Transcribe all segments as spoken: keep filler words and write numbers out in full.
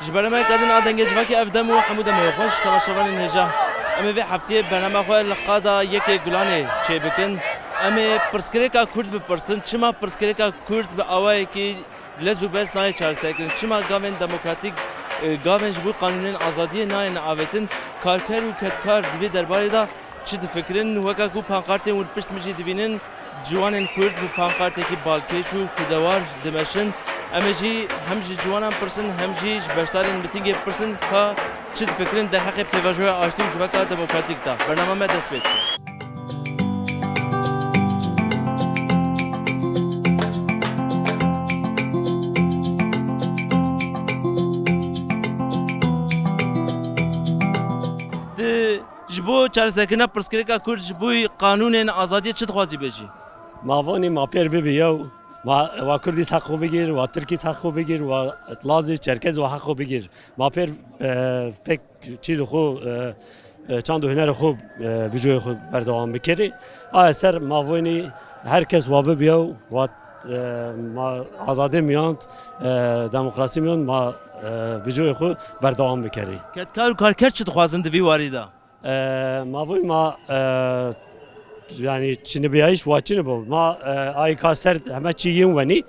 Ji bernameyeke din a Dengê Civakê ev dem û hemû demê xweş temaşevanên hêja. Em ê vê heftiyê bernama xwe li qada yekê Gulanê çêbikin. Em ê pirsgirêka Kurd bipirsin, çima pirsgirêka Kurd bi awayekî lez û bez nayê çareserkirin? Çima gavên demokratîk, e, gavên ji bo qanûnên azadiyê nayên avêtin? Karker û kedkar di vê derbarê de çi difikirin? Weke ku pankartên wir pişt min jî dibînin, ciwanên Kurd bi pankartekî balkêş û kurdewar dimeşin. Em ê jî hem ji ciwanan pirsin, hem jî ji beşdarên mitîngê pirsin ka çi difikirin derheqê pêvajoya aştî û civaka demokratîk de. Bernama me dest pê dike. Di Ji bo çareserkirina pirsgirêka Kurd, ji bo qanûnên azadiyê çi dixwazî bêjî? Ma vanî ma pêr bibi yew, ma wa Kurdî heqo bigir, wa Tirkî heqo bigir, wa Lazî, Çerkez wa heqo bigir. Ma pêr, e, pek çî di xwe, e, e, çand û hunerê xwe, e, bijoyê xwe berdewam bikirî. Aye ser ma vanî her kes wa bibi yew, wa, e, ma azadî miyand, e, demokrasî miyand, ma, e, bijoyê xwe berdewam bikerî. Kedkar û karker çi dixwazin di vî warî de? E, ma vûy ma, e, yanî çinibiyayîş wa çinibo. Ma, e, ayîka ser heme çî yên wenî.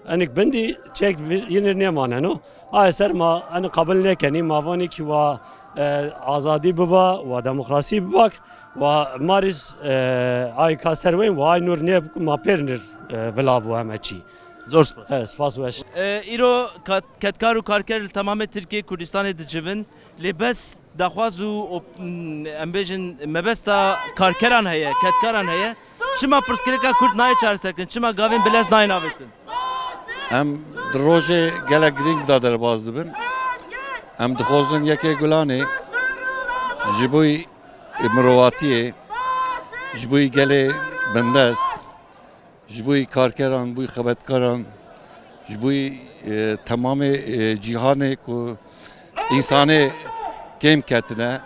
Enik bindî çek yinir nêmaneno. Ay ser ma enik qabil nêkenî. Ma vanî ki wa, e, azadî biba, wa demokrasî bibak, wa marîs, e, ayîka ser wên, wa ay nur nê ma pêr nir, e, vila bû heme çî. Zor spas. E, spas weş. E, îro kat-, kedkar û karker li temamê Tirkiye Kurdistanê dicivin. Lê bes daxwaz û op-, em bêjin mebesta karkeran heye, kedkaran heye. Çima pirsgirêka Kurd nayê çareserkirin? Çima gavên bi lez nayên avêtin? Em di rojê gelek girîng de derbas dibin. Em dixwazin yekê Gulanê ji bo mirovatiyê, ji bo gelê bindest, ji bo karkeran, bo xebetkaran, ji bo, e, temamê, e, cîhanê ku însanê kêm ketine,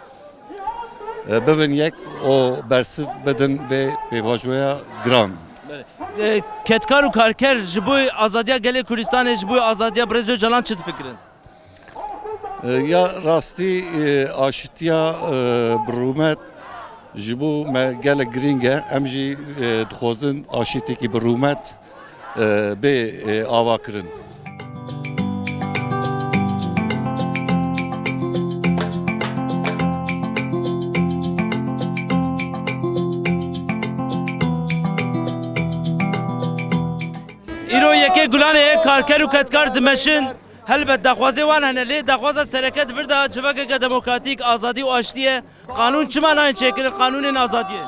e, bivin yek û bersiv bidin vê pêvajoya giran. Belê. E, kedkar û karker ji bo azadiya gelê Kurdistanê, ji bo azadiya Birêz Ocalan çi difikirin? E, ya rastî, e, aşitiya, e, bi rûmet ji bo me gelek girîng e. Em jî, e, dixwazin aşîtîkî bi rûmet, e, bê, e, avakirin. Îro yekê Gulanê karker û kedkar dimeşin. Helbet daxwazê wan hene, lê daxwaza sereke di vir de civakeke demokratîk, azadî û aştî ye. Qanûn çima nayên çêkirin, qanûnên azadiyê?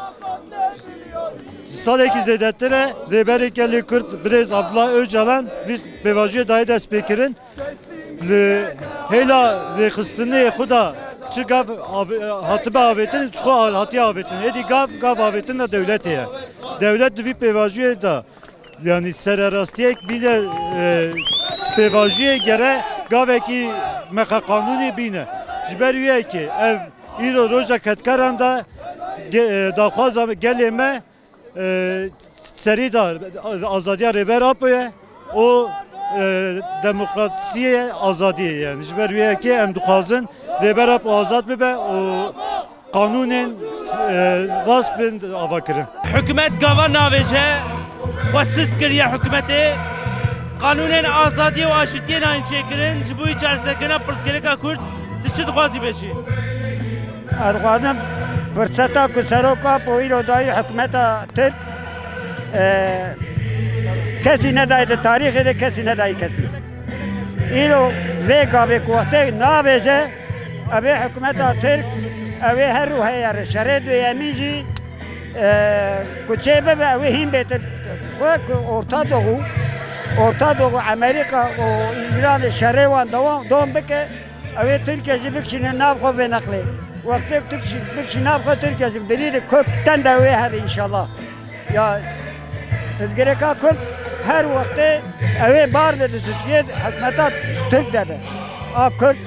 Ji salekî zêdetir e, Rêberê Gelê Kurd Birêz Abdullah Ocalan vî pêvajoyê dayê destpêkirin. Li hêla rêxistinê xwe de çi gav av-, hatibe avêtin, ji xwe hatiye avêtin. Êdî gav, gav avêtin de dewletê ye. Dewlet di vî pêvajoyê de Yanî sererastiyek bîne, e, pêvajiyê gere gavekî meqeqanûnê bîne. Ji ber wê yekê ev îro roja kedkaran de ge-, e, daxwaza gelê me, e, serî de azadiya Rêber Apo ye û, e, demokrasiyê azadiyê ye. Yanî ji ber wê yekê em dixwazin Rêber Apo azad bibe û qanûnên, e, rast bên avakirin. Hikûmet gava navêje, xwe sist kiriye hikûmetê. Qanûnên azadiyê û aşitiyê nayên çêkirin, ji bo çareserkirina pirsgirêka Kurd, tu çi dixwazî bêjî? Ez dixwazim firseta ku Serok Apo îro dayî hikûmeta Tirk, e, kesî nedayê di tarîxê de kesî nedayê kesî. Îro vê gavê ku wextê navêje, Ev ê hikûmeta Tirk, ew ê her û heyerê şerê duyemîn jî, e, ku çê bibe, ew ê hîn bêtir xwe ku Orta Doğu, Orta Doğu, Amerîka û Îranê şerê wan dewam, dom bike, ew ê Tirkiye jî bikişîne nav xwe vê neqlê. Wextê ku tu kişî-, bikişî nav xwe Tirkiye jî birî li kök ten de ew ê her înşallah. Ya, pirsgirêka Kurd her wextê ew ê bar be di stûyê hikûmeta Tirk de be. A Kurd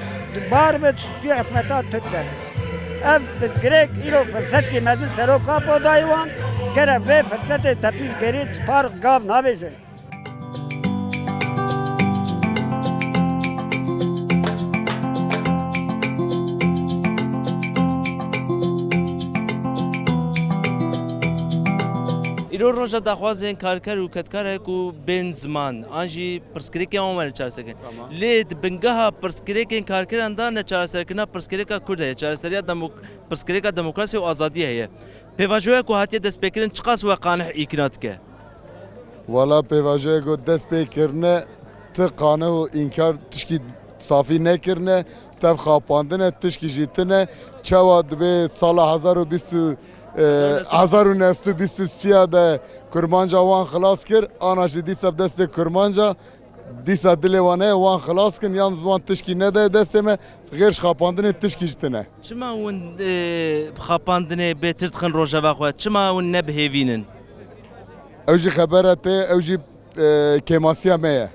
bar be di stûyê hikûmeta Tirk de be. Ev pirsgirêk îro firsetkî mezin Serok Apo dayî wan, gere vê firsetê tepî gerê ji par gav navêje. Îro roja daxwazên karker û kedkar e ku bên ziman, an jî pirsgirêkên wan werin çareserkirin. Tamam. Lê di bingeha pirsgirêkên karkeran de ne çareserkirina pirsgirêka Kurd heye, çareseriya demok-, pirsgirêka demokrasiyê û azadiyê heye. Pêvajoya ku hatiye destpêkirin çiqas we qanîh îkna dike? Wala pêvajoya ku dest pê kirine ti qanîh û înkar tişkî safî nekirine, tev xapandine, tişkî jî tine. Çawa dibê sala hezar û bîst û, e, hezar û neh sed û bîst û sê de Kurmanca wan xilas kir, ana jî dîsa bi destê Kurmanca, dîsa dilê wan heye wan xilas kin, yalnız wan tişkî nedaye destê me, xêr ji xapandinê tişkî jî tine. Çima hûn, e, xapandinê bêtir dixin rojeva xwe? Çima hûn ne bi hêvî nin? Ew jî xebera te, ew jî, e, kêmasiya me ye.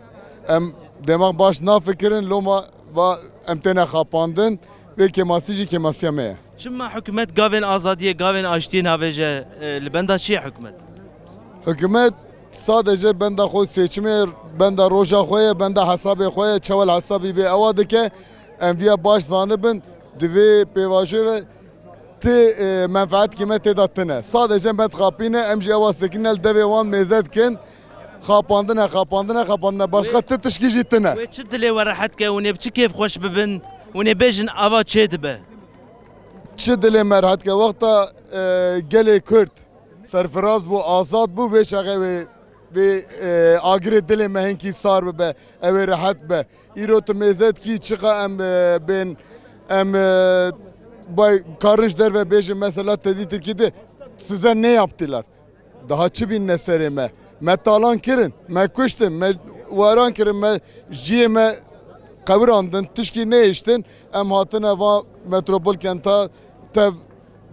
Em dema baş nafikirin, loma va em têne xapandin, vê kêmasî jî kêmasiya me ye. Çima hikûmet gavên azadiyê, gavên aştiyê navêje, e, li benda çi ye hikûmet? Hikûmet sadece benda xwe seçimê, benda roja xwe ye, benda hesabê xwe ye, çawa li hesabî bê ewa dike. Em viya baş zanibin, di vê pêvajoyê ve ti, e, menfaatkî me tê de tine. Sadece me dixapîne, em jî ewa sekîne li devê wan mêze dikin. Xapandine, xapandine, xapandine. Başqa ti tişkî jî tine. Wê çi dilê we rehet ke, hûn ê bi çi kêfxweş bibin, hûn ê bêjin ava çê dibe? Çi dilê me rehet ke? Wexta, e, gelê Kurd serfiraz bû, azad bû, vê çaxê wê, vê, e, agirê dilê me hinkî sar bibe, ew ê rehet be. Îro tu mêze dikî çiqa em, e, bên, em, e, bay karin ji derve bêjin, mesela te dî Tirkî de size ne yaptılar? Daha çi bînine serê me? Me talan kirin, me kuştin, me weran kirin, me ciyê me qewirandin, tişkî nehiştin. Em hatine va metropol kenta tev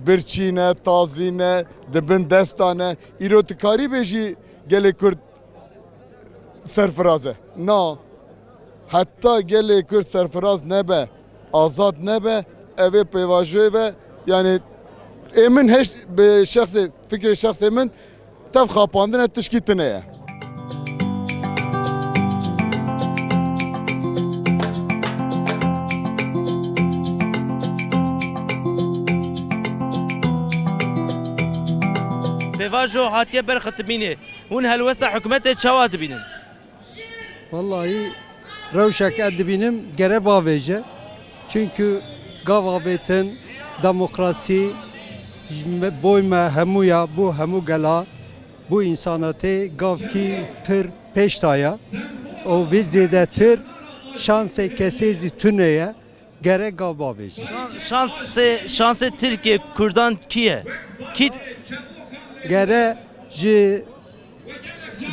birçî ne, tazî ne, di bin desta ne. Îro tu karî bêjî gelê Kurd serfiraz e? Na. Heta gelê Kurd serfiraz nebe, azad nebe, ev ê pêvajoyê ve, yani ê min heş-, bi şexsê, fikrê şexsê min tev xapandine tişkî tune ye. Pêvajo hatiye ber xitimînê. Hûn helwesta hikûmetê çawa dibînin? Wallahî rewşek ez dibînim gere bavêje. Çimkî gav avêtin demokrasî ji me, boy me hemû ya, bû hemû gela, bû însanatê gavkî pir pêş da ya. Û vê zêdetir şansê kesê zî tune ye. Gere gav bavêje. Şan-, şansê, şansê Tirkiye Kurdan kî ye? Kî? Gere ji,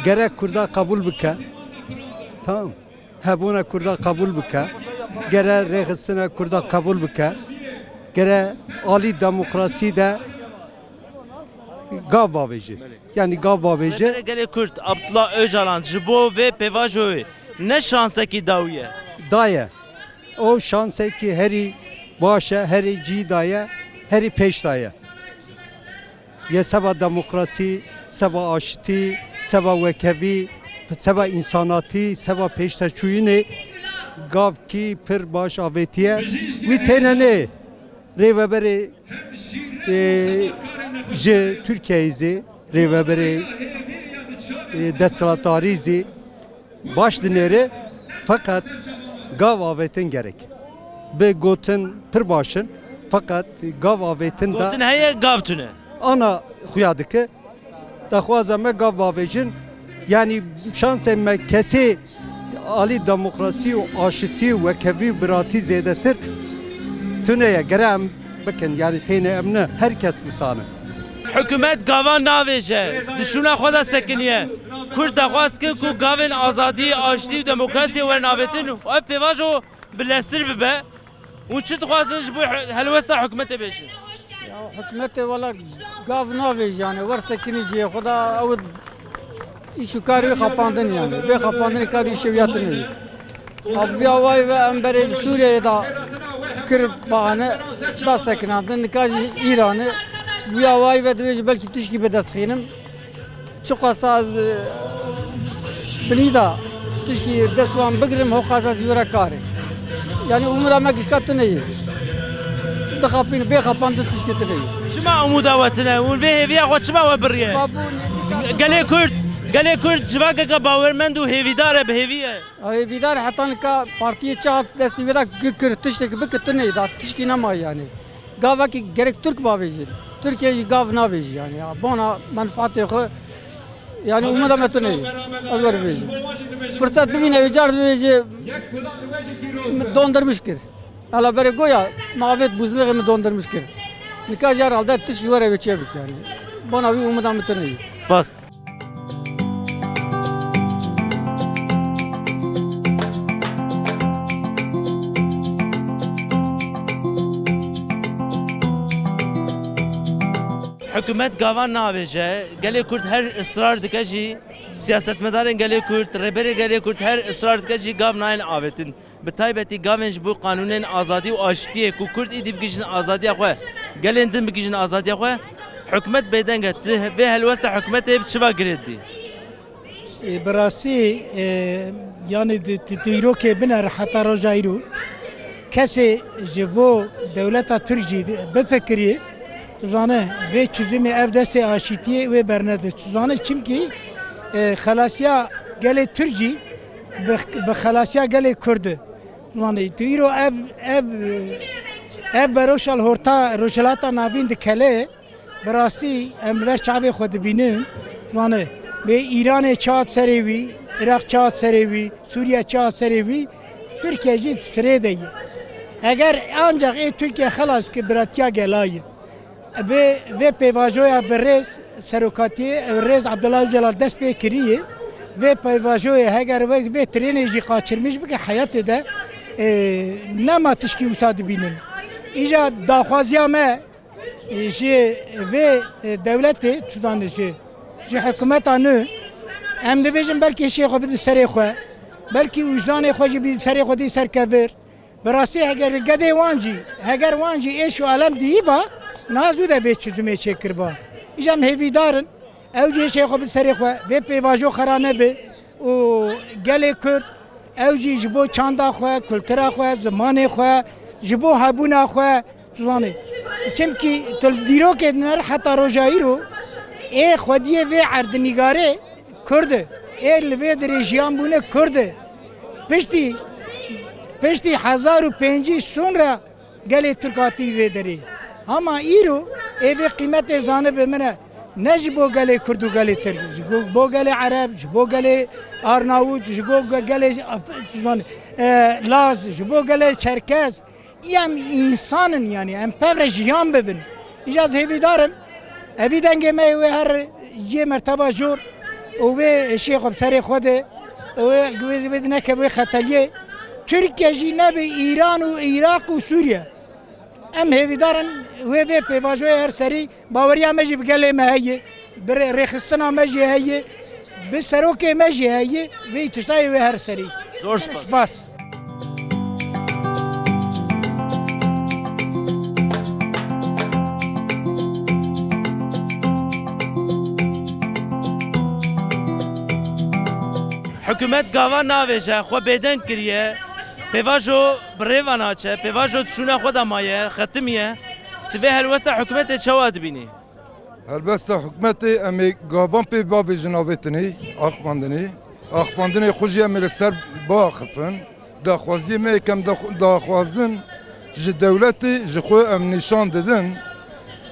gere Kurda qebûl bike. Tamam. Hebûna Kurda qebûl bike. Gere rêxistina Kurda qebûl bike. Gere alî demokrasî de gav bavêje. Yani gav bavêje. Rêberê Gelê Kurd Abdullah Ocalan ji bo vê pêvajoyê ne şansekî dawî ye? Daye. O şansekî herî baş e, herî cî daye, herî pêş daye. Ye seba demokrasî, seba aştî, seba wekevî, seba însanatî, seba pêşteçûyînê gavkî pir baş avêtiye. Wî têne nê rêveberê, e, ji Tirkiyeyê zî, rêveberê, e, desthilatdarî zî baş dinêre, feqet gav avêtin gerek. Bi gotin pir baş in, feqet gav avêtin de. Gotin heye, gav tune. Ana xuya dike. Daxwaza me gav bavêjin. Yani şansê me kesê alî demokrasî û aşitî û wekevî û biratî zêdetir tune ye. Gere em bikin, yani têne em ne, her kes wisa ne. Hikûmet gavan navêje, di şûna xwe de sekiniye. Kurd daxwaz kir ku gavên azadî, aştî û demokrasiyê werin avêtin û ev pêvajo bileztir bibe. Hûn çi dixwazin ji bo he-, helwesta hikûmetê bêjin? Ya hikûmetê wela gav navêje, yani wer sekinî cihê xwe de, ew îş û karê wî xapandin yani. Bê xapandinê karê wî şewiya tune ye. A bi vî awayî ve em berê li Sûriyeyê de kir bahane da sekinandin, nika jî Îranê. Bi vî awayî ve divê ji belkî tişkî bi dest xînim. Çiqasa ez, e, binî de tişkî dest wan bigirim, hoqasa ez ji wira karê. Yani umura me gişka tune ye. Dixapîn, bê xapandin tişkî tune ye. Çima umuda we tune? Hûn vê hêviya xwe çima we biriye? Ba bû Gelê Kurd, gelê Kurd civakeke bawermend û hêvîdar e, bi hêvî ye. Hêvîdar heta nika partiyê çi hat destî wê de kir, tiştek bike tu neyda, tişkî nema yani. Gavekî gerek Türk bavêjin. Türkiye jî gav navêjî yani. Ya, bona menfaatê xwe yani umida me tu neyê. Ez were bêjim. Fırsat bibîne, êcar bibêje, min dondurmuş kir. Ela berê goya, ma avêt buzlixê min dondurmuş kir. Nika jî herhalde tişkî were wê çêbik yani. Bona wî umida min tune yî. Spas. Hikûmet gavan navêje. Gelê Kurd her israr dike jî, siyasetmedarên gelê Kurd, rêberê gelê Kurd her israr dike jî gav nayên avêtin. Bi taybetî gavên ji bo qanûnên azadî û aştiyê ku Kurd êdî bigihîjin azadiya xwe, gelên din bigihîjin azadiya xwe, hikûmet bêdeng e. Tu vê helwesta hikûmetê bi çi va girê didî? E, bi rastî, e, yanî di, di, di dîrokê biner heta roja îro kesê ji bo dewleta Tirk jî bifikirî, tu zane vê çizimê ev destê aşîtiyê wê bernede. Tu zane çimkî, e, xelasiya gelê Tirk jî bi, bi xelasiya gelê Kurd e. Wanê, tu îro ev, ev, ev beroşa li horta Rojhilata Navîn dikele, bi rastî em li ber çavê xwe dibînin. Wanê, bê Îranê çi hat serê wî, Iraq çi hat serê wî, Sûriye çi hat serê wî, Tirkiye jî di sirê de ye. Eger ancax ê Tirkiye xelas ki biratiya gela ye. Vê, vê pêvajoya bi rêz serokatiyê, rêz Abdullah Öcalan dest pê kiriye. Vê pêvajoyê heger wek vê trênê jî qaçirmiş bike heyatê de, e, nema tişkî wisa dibînin. Îja daxwaziya me, e, ji vê, e, dewletê, tu zanî ji, ji hikûmeta nû, em dibêjin belkî hişê xwe bidin serê xwe, belkî wijdanê xwe jî bidin serê xwe dî serkevir. Bi rastî heger bi gedê wan jî, heger wan jî êş û elem dihîba, niha zû de bê çizimê çêkiriba. Îja em hêvîdar in, ew jî hişê xwe bi serê xwe, vê pêvajo xera nebe û gelê Kurd, ew jî ji bo çanda xwe, kultura xwe, zimanê xwe, ji bo hebûna xwe, tu zanî. Çimkî tu li dîrokê diner heta roja îro, ê xwediyê vê erdnîgarê, Kurd e. Ê li vê derê jiyan bûne Kurd e. Piştî, piştî hezar û pêncî sonra gelê Tirk hatî vê derê. Hema îro ê vê qîmetê zanibe min e. Ne ji bo gelê Kurd û gelê Tirk, ji bo, bo gelê Ereb, ji bo gelê Arnavût, ji bo ge-, gelê Af-, zan-, e, Laz, ji bo gelê Çerkez, Em însan in, yanî em pevre jiyan bibin. Îja ez hêvîdar im. Evî dengê me yê wê her yê merteba jor û wê hişê xwe bi serê xwe de û wê, wê, wê neke wê xeteliyê. Tirkiye jî nebe Îran û Iraq û Sûriye. Em hêvîdar in wê vê pêvajoyê her serî. Baweriya me jî bi gelê me heye, bi rê-, rêxistina me jî heye, bi serokê me jî heye, vê tiştayê wê her serî. Zor spas. Spas. Hikûmet gava navêje, xwe bêdeng kiriye, pêvajo bi rê ve naçe, pêvajo di şûna xwe de maye, xetimiye. Tu vê helwesta hikûmetê çawa dibînî? Helbesta hikûmetê em ê gavan pê bavêjin avêtinê, axifandinê. Axifandinê xwe jî em ê li ser biaxifin. Daxwaziyê me yê kem dax-, daxwazin ji dewletê ji xwe em nîşan didin.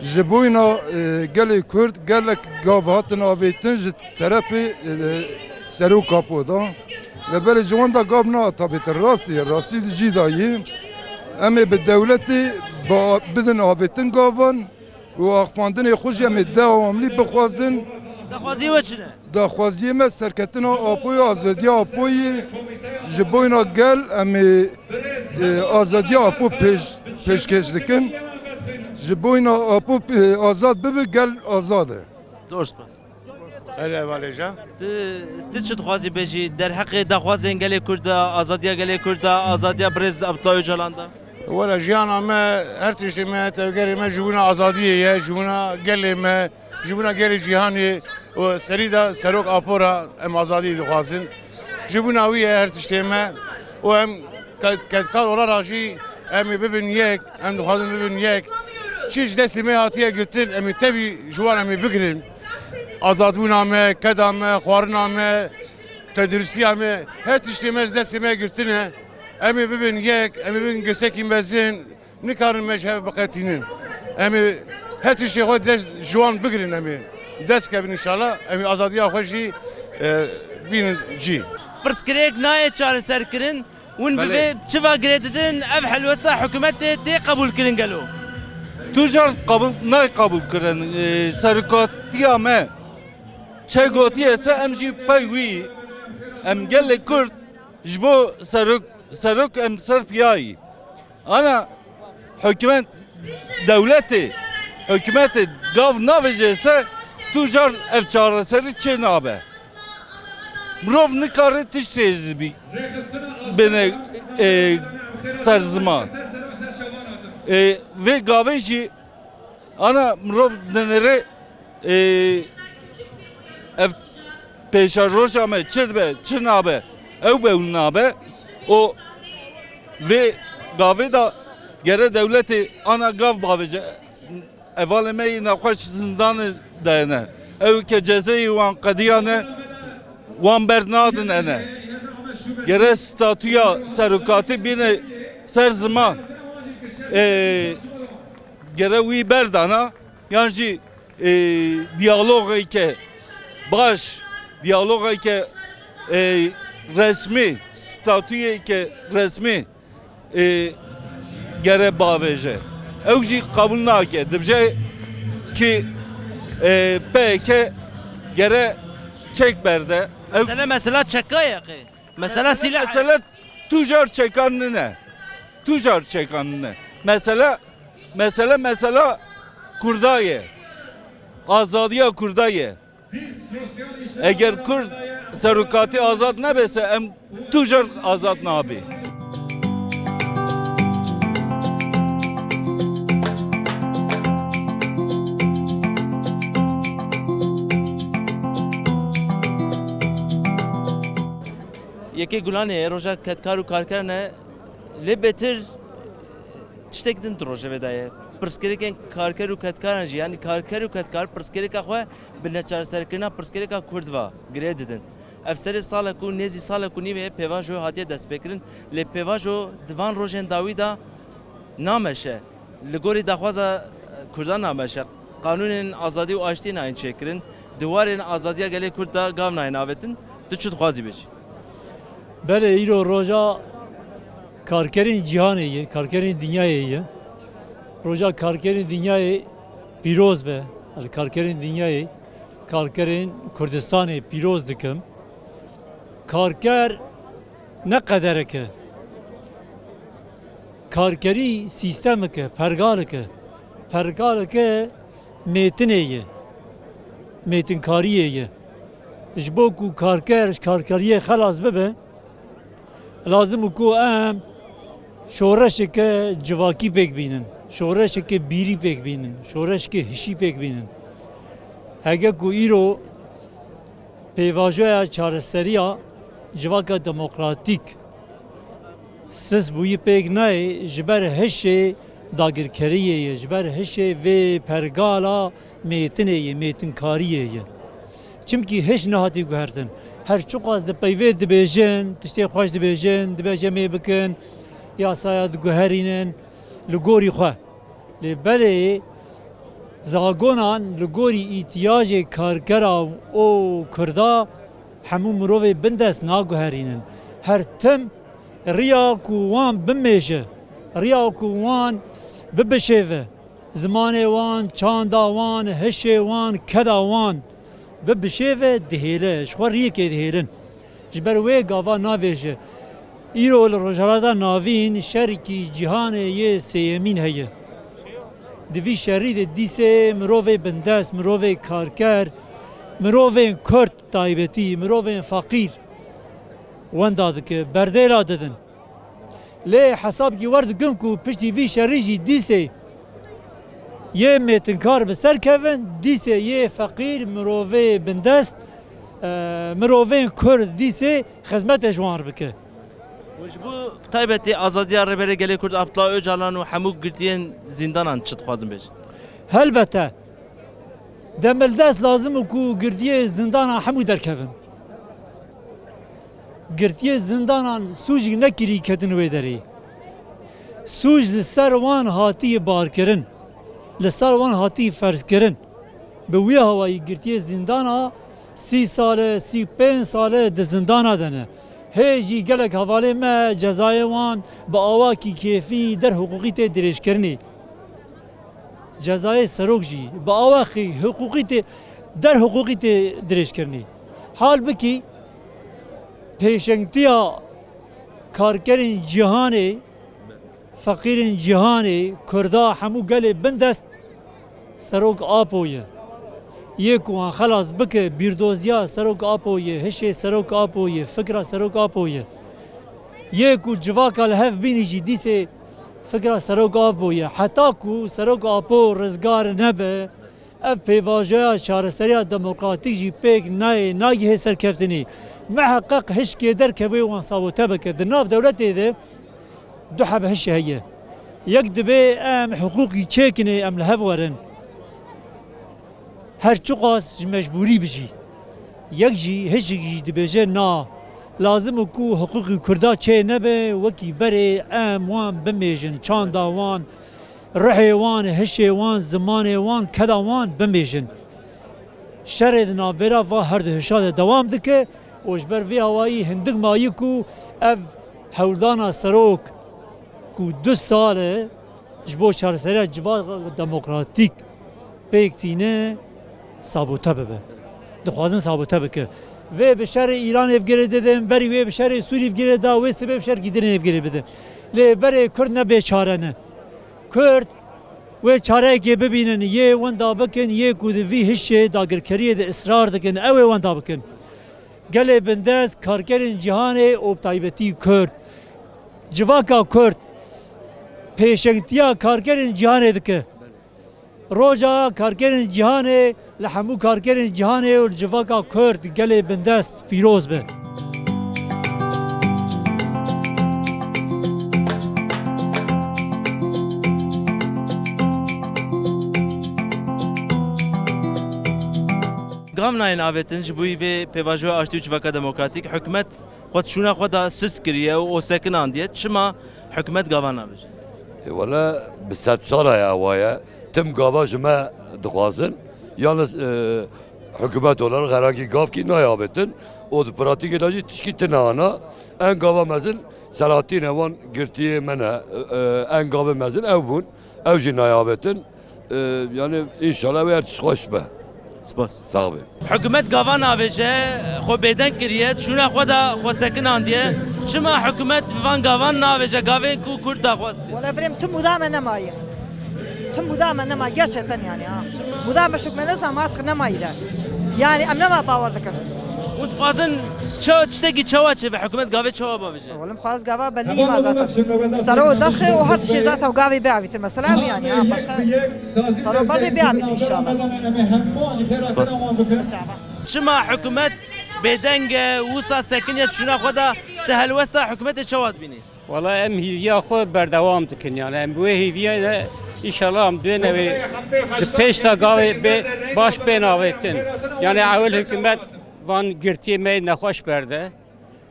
Ji boyna, e, gelê Kurd gelek gav hatin avêtin ji terefê, e, Serok Apo de. Lê belê ji wan de gav nehat avêtin. Rastî ye, rastî di cî de yê. Em ê bi dewletê ba-, bidin avêtin gavan. û axifandinê xwe jî em ê dewamlî bixwazin. Daxwaziyê we çi ne? Daxwaziyê me serketina Apoyê, azadiya Apoyê, ji boyna gel em ê, e, azadiya Apo pêş, pêşkêş dikin. Ji boyna Apo, e, azad bibe, gel azad e. Zor spas. Erê hevalê can. Tu, tu çi dixwazî bêjî derheqê daxwazên gelê Kurd de, azadiya gelê Kurd de, azadiya birêz Abdullah Ocalan de? Wela jiyana me, her tiştê me, tevgerê me ji bona azadiyê ye, ji bona gelê me, ji bona gelê cîhanê û serî de Serok Apo re em azadî dixwazin. Ji bona wî ye her tiştê me û em ke-, kedkar olarak jî em ê bibin yek, em dixwazin bibin yek. Çi ji destê me hatiye girtin, em ê tevî ji wan em ê bigirin. Azadbûna me, keda me, xwarina me, teduristiya me, her tiştê me ji destê me girtine. Em ê bibin yek, em ê bibin girsekî mezin, nikarin me ji hev biqetînin. Em ê her tiştê xwe dest ji wan bigirin, em ê dest kevin înşallah, em ê azadiya xwe jî, e, bînin cî. Pirsgirêk nayê çareserkirin, hûn bi Belê. vê çiva girê didin, ev helwesta hikûmetê tê qebûlkirin gelo? Tu car qebûl, nayê qebûlkirin, e, serokatiya me çi gotiye se em jî pey wî, em gelê Kurd ji bo serok, serok em ser piyayî. Ana hikûmet, dewletê, hikûmetê gav navêje se tu car ev çareserî çê nabe. Mirov nikare tiştê ji bî bêne, e, ser ziman. E, vê gavê jî ana mirov dinêre, e, ev pêşeroja me çi dibe, çi nabe, ew be û nabe. Û vê gavê de gere dewletê ana gav bavêje. Hevalê me yê nexweş zindanê de ne. Ew ke cezeyê wan qediyane, wan bernadin ene. Gere statûya serokatî bîne ser ziman. Ê, gere wî berdana, yan jî, ê, diyalogeke baş, diyalogeke, ê, resmî, statûyeke resmî, ê, gere bavêje. Ew jî qebûl nake. Dibêje ki, ê, P K K gere çek berde. Ew Mesele, mesela çeka ye qê? Mesela silah. Mesele tu car çekan nine. Tu car çekan nine. Mesele, mesele, mesela Kurda ye. Azadiya Kurda ye. Eger Kurd serokatî azad nebese, em tu car azad nabê. Yekê Gulanê ye, roja kedkar û karkeran e, lê bêtir tiştek din di rojevê de ye. Pirsgirêkên karker û kedkaran jî, yanî karker û kedkar pirsgirêka xwe bi neçareserkirina pirsgirêka Kurd ve girê didin. Ev serê salek û nêzî salek û nîvê ye pêvajo hatiye destpêkirin, lê pêvajo di van rojên dawî de nameşe. Li gorî daxwaza Kurdan nameşe. Qanûnên azadî û aştiyê nayên çêkirin. Di warên azadiya gelê Kurd de gav nayên avêtin. Tu çi dixwazî bêjî? Belê, îro roja karkerên cîhanê ye, karkerên dinyayê ye. Roja karkerên dinyayê pîroz be. Li karkerên dinyayê, karkerên Kurdistanê pîroz dikim. Karker ne qederek e. Karkerî sîstemik e, pergalek e. Pergalek e mêtinê ye. Mêtinkariyê ye. Ji bo ku karker ji karkeriyê xelas bibe, lazim û ku em şoreşeke civakî pêk bînin, şoreşeke bîrî pêk bînin, şoreşeke hişî pêk bînin. Hege ku îro pêvajoya çareseriya civaka demokratîk sist bûyî pêk nayê, ji ber hişê dagirkeriyê ye, ji ber hişê vê pergala mêtinê ye, mêtinkariyê ye. Çimkî hiş nehatî guhertin. Her çiqas di peyvê dibêjin, tiştê xweş dibêjin, dibêje mê bikin, yasaya diguherînin li gorî xwe. Lê belê zagonan li gorî îhtiyacê karkera û Kurda hemû mirovê bindest naguherînin. Her tim riya ku wan bimêje, riya ku wan bibişêve, zimanê wan, çanda wan, hişê wan, keda wan bibişêve dihêle, ji xwe riyekê dihêlin. Ji ber wê gava navêje. Îro li Rojhilata Navîn şerikî cîhanê yê sêyemîn heye. Di vî şerî de dîsê mirovê bindest, mirovê karker, mirovên Kurd taybetî, mirovên feqîr wenda dike, berdêla didin. Lê hesabkî werdikin ku piştî vî şerî jî dîsê yê mêtinkar bi ser kevin, dîsê yê feqîr, mirovê bindest, e, mirovên Kurd dîsê xizmetê ji wan re bike. Û ji bo taybetî azadiya Rêberê Gelê Kurd Abdullah Ocalan û hemû girtiyên zîndanan çi dixwazin bêjin? Helbete, Demildest lazim û ku girtiyê zindana hemû derkevin. Girtiyê zindanan sûcî nekirî ketin wê derê. Sûc li ser wan hatî barkirin. Li ser wan hatî ferzkirin. Bi wî hawayî girtiyê zindana sî sal e, sî pênc sal e di zindana de ne. Hê jî gelek hevalên me cezayê wan bi awakî kêfî der hiqûqî tê dirêjkirinê. Cezayê serok jî bi awakî hiqûqî tê, der hiqûqî tê dirêjkirinê. Halbikî pêşengtiya karkerên cîhanê, feqîrên cîhanê, Kurda, hemû gelê bindest Serok Apo ye. Yê ku wan xelas bike, bîrdoziya Serok Apo ye, hişê Serok Apo ye, fikra Serok Apo ye. Yê ku civaka li hev bînî jî dîsê fikra Serok Apo ye. Heta ku Serok Apo rizgar nebe, ev pêvajoya çareseriya demokratîk jî pêk nayê, nagihê serkeftinî. Miheqeq hişkê derkevê wan sabote bike. Di nav dewletê de du heb hişê heye. Yek dibê em hiqûqî çêkinê, em li hev werin. Her çiqas ji mecbûrî bijî. Yek jî, hişik jî dibêje na. Lazim e ku hiqûqî Kurda çê nebe, wekî berê em wan bimêjin, çanda wan, ruhê wan, hişê wan, zimanê wan, keda wan bimêjin. Şerê di navbera va her du hişa de dewam dike û ji ber vê hawayî hindik mayî ku ev hewldana serok ku du sal e ji bo çareseriya civaka demokratîk pêk tîne, sabote bibe. Dixwazin sabote bike. Vê bi şerê Îranê vgirê didin, berî wê bi şerê Sûrî vgirê da, wê sibê bi şerkî dinê vgirê bidin. Lê berê Kurd ne bêçare ne. Kurd wê çareyekê bibînin, yê wenda bikin, yê ku di vî hişê dagirkeriyê de israr dikin, ew ê wenda bikin. Gelê bindest, karkerên cîhanê û bi taybetî Kurd. Civaka Kurd pêşengtiya karkerên cîhanê dike. Roja karkerên cîhanê li hemû karkerên cîhanê û li civaka Kurd, gelê bindest, pîroz be. Gav nayên avêtin ji bo vê pêvajoya aştî û civaka demokratîk. Hikûmet xwe di şûna xwe de sist kiriye û osekinandiye. Çima hikûmet gavan navêje? E, wele bi sed sala ye ewa ye. Tim gava ji me dixwazin. Yalnız, e, hikûmet olarak herhangi gavkî nayê avêtin. Û di pratîkê de jî tişkî tune ana. En gava mezin Selahattin e, wan girtiyê me ne. E, e, en gavê mezin ew bûn. Ew jî nayê avêtin. E, yani, înşallah wê her tişt xweş be. Spas. Sağ be. Hikûmet gavan navêje, xwe bêdeng kiriye, şûna xwe de xwe sekinandiye. Çima hikûmet van gavan navêje, gavên ku Kurd daxwaz dike? Wala birêm tu muda me nemaye. Tu muda me nema, gerçekten yani ha. Muda me şûk me ne zam artık nemayî de. Yani em nema bawer dikin. Û dixwazin çawa, tiştekî çawa çêbe, hikûmet gavê çawa bavêje? Oğlum xwaz gava belli ma zaten. Sero daxe o her tişê zaten gavê biavîtin. Mesela ev yani ha, başka sero berdê biavîtin inşallah. Çima hikûmet bêdeng e, wisa sekiniye şûna xwe de, te helwesta hikûmetê çawa dibînî? Wala em hîviya xwe berdewam dikin yani. Em bi wê hîviyê de inşallah em duyên ew ê di pêş de gavê bê baş bên avêtin. Yani ewil hikûmet van girtiyê me yê nexweş berde.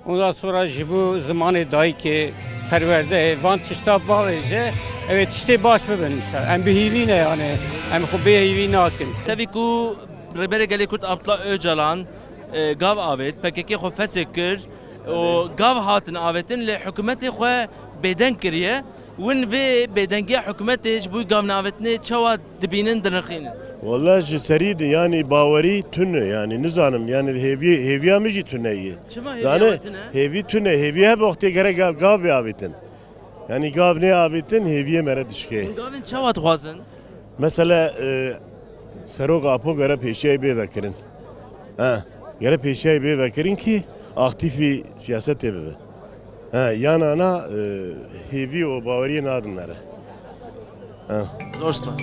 Ondan sonra ji bo zimanê dayikê, perwerdeyê, van tişta bavêje, ew ê tiştê baş bibin. Em bi hîvî ne yani, em xwe bê hîvî nakin. Tevî ku Rêberê Gelê Kurd Abdullah Ocalan, e, gav avêt, P K K xwe fesek kir û gav hatin avêtin, lê hikûmetê xwe bêdeng kiriye. Win vê bêdengiya hikûmetê ji bo gavnavêtinê çawa dibînin, dinirxînin? Wele ji serî de, yanî bawerî tune, yanî nizanim, yanî hêviyê, hêviya min jî tune ye. Çima hêviya Zane, we tune? Hêvî tune, hêvî hebe wextê gerek gav, gav bê avêtin. Yanî gav nê avêtin, hêviyê me re dişkê. Hûn gavên çawa dixwazin? Mesela, e, Serok Apo gere pêşiyayî bê vekirin. Ha, gere pêşiyayî bê vekirin kî aktîfî siyasetê bibe. Ha, yana na, e, hêvî û baweriyê nadin me re. Ha. Zor spas.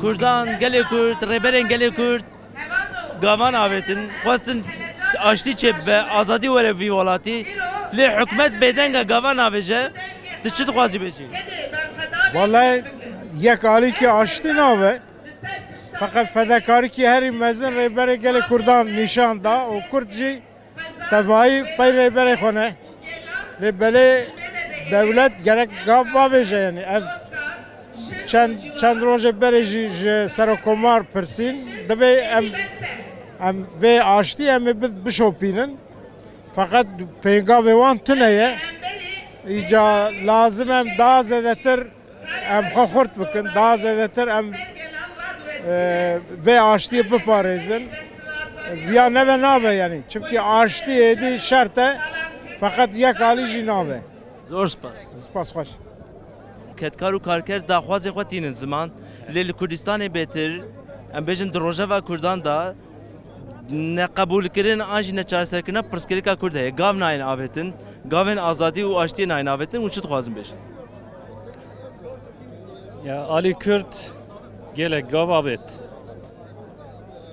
Kurdan, gelê Kurd, rêberên gelê Kurd, gavan avêtin, xwestin Aştî çêbibe, azadî were vî welatî. Lê hikûmet bêdeng e, gava navêje. Tu çi dixwazî bêjî? Vallahi yek alîkî aştî nabe. Feqet fedekarîkî herî mezin Rêberê Gelê Kurdan nîşan da û Kurd jî tevayî pey Rêberê xwe ne. Lê belê dewlet gerek gav bavêje, yanî ev çend, çend rojê berê jî ji Serokomar pirsîn, dibê em, em vê aştî em ê bi-, bişopînin. Feqet pêngavê wan tune ye. Îca lazim em daha zêdetir em xwe xurt bikin, daha zêdetir em, e, vê aştiyê biparêzin. Viya nebe nabe, yanî. Çimkî aştî êdî şert e, feqet yek alî jî nabe. Zor spas. Spas xweş. Kedkar û karker daxwazê xwe tînin ziman, lê li Kurdistanê bêtir, em bêjin di rojeva Kurdan de, neqebûlkirin an jî neçareserkirina pirsgirêka Kurd heye. Gav nayên avêtin, gavên azadî û aştiyê nayên avêtin, hûn çi dixwazin bêjin? Ya alî Kurd gelek gav avêt.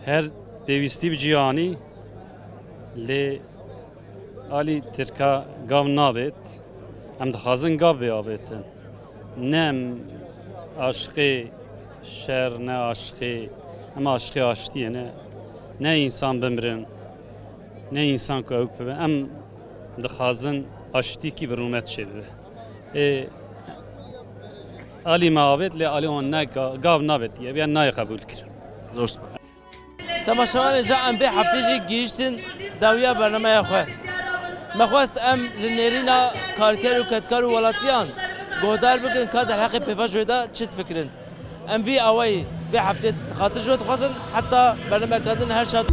Her pêwîstî bi cîhanî, lê alî Tirka gav navêt. Em dixwazin gav bê avêtin. Ne em aşiqê şer, ne aşiqê, em aşiqê aştiyê ne. Ne însan bimirin, ne însan ku ew bibe. Em dixwazin aştîkî bi rûmet çêbibe. Ê, alî me avêt, lê alî wan ne ga-, gav navêt, ye, ya nayê qebûl kirin. Zor spas. Temaşevanê, ja em vê heftê jî gihîştin dawiya bernameya xwe. Me xwest em li nêrîna karker û kedkar û welatiyan guhdar bikin ka derheqê pêvajoyê de çi difikirin. Em vî awayî vê heftê xatir ji we dixwazin, heta bernameyeka din her şad.